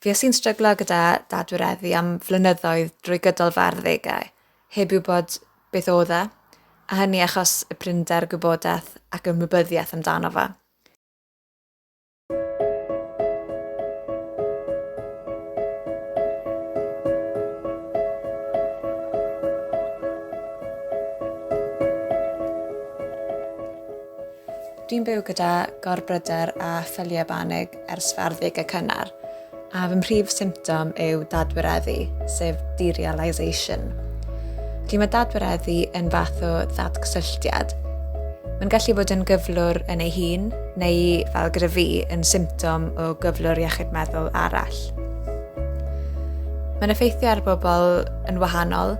Fues i'n stryglo gyda dadwireddu am flynyddoedd drwy gydol fy arddegau, heb wybod beth oedd e, a hynny achos y prinder gwybodaeth ac ymwybyddiaeth amdano fe. Dwi'n byw gyda gorbryder a phyliau banig ers fy arddegau cynnar, a fy mhrif symptom yw dadwireddu, sef derealisation. Felly mae dadwireddu yn fath o ddadgysylltiad. Mae'n gallu bod yn gyflwr yn ei hun, neu fel gyda fi, yn symptom o gyflwr iechyd meddwl arall. Mae'n effeithio ar bobl yn wahanol,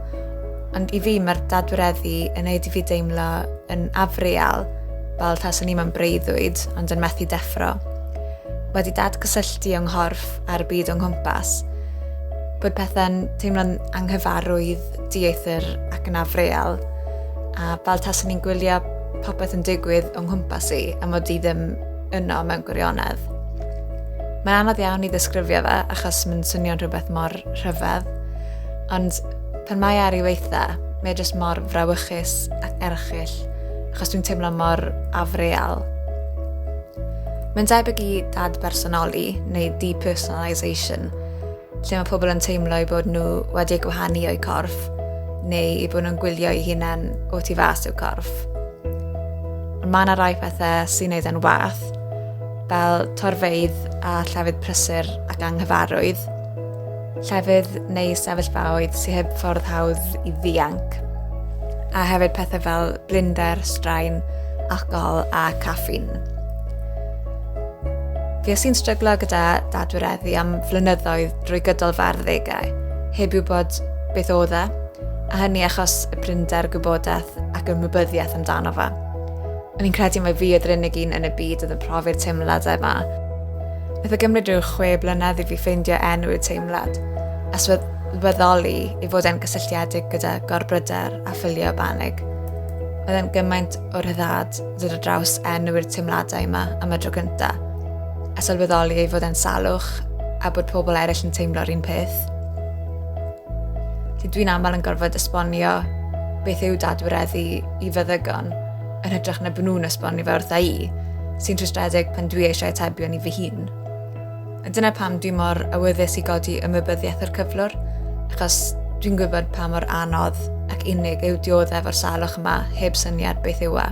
ond i fi mae'r dadwireddu yn neud i fi deimlo yn afreal, fel taswn i mewn breuddwyd, ond yn methu deffro. Wedi dadgysylltu yng nghorff a'r byd o'n nghwmpas, bod pethau'n teimlo'n anghyfarwydd, dieithr ac yn afreal, a fel taswn i'n gwylio popeth yn digwydd o'n nghwmpas i, a mod i ddim yno mewn gwirionedd. Mae'n anodd iawn i ddisgrifio fe, achos mae'n swnio'n rhywbeth mor rhyfedd, ond pan mae ar ei weitha, mae e jyst mor frawychus ac erchyll, achos dwi'n teimlo mor afreal. Mae'n debyg i dadbersonoli neu depersonalisation, lle mae pobl yn teimlo eu bod nhw wedi eu gwahanu o'u corff, neu eu bod nhw'n gwylio eu hunain o tu fas i'w corff. Ond mae yna rai pethau sy'n neud e'n wath, fel torfeydd a llefydd prysur ac anghyfarwydd, llefydd neu sefyllfaoedd sydd heb ffordd hawdd i ddianc, a hefyd pethau fel blinder, straen, alcohol a caffeine. Fues i'n stryglo gyda dadwireddu am flynyddoedd drwy gydol fy arddegau, heb wybod beth oedd e, a hynny achos y prinder gwybodaeth ac ymwybyddiaeth amdano fe. O'n i'n credu mai fi oedd yr unig un yn y byd oedd yn profi'r teimladau yma. Nath o gymryd rhyw chwe blynedd i fi ffeindio enw i'r teimlad, a sylweddoli ei fod e'n gysylltiedig gyda gorbryder a ffilio banig. Oedd e'n gymaint o rhyddhad dod ar draws enw i'r teimladau yma am y tro cynta, a sylweddoli ei fod e'n salwch a bod pobl eraill yn teimlo'r un peth. Felly dwi'n aml yn gorfod esbonio beth yw dadwireddu i feddygon yn hytrach na bod nhw'n esbonio fe wrtha i, sy'n rhwystredig pan dwi eisiau atebion i fy hun. A dyna pam dwi mor awyddus i godi ymwybyddiaeth o'r cyflwr, achos dwi'n gwybod pa mor anodd ac unig yw dioddef o'r salwch yma heb syniad beth yw e.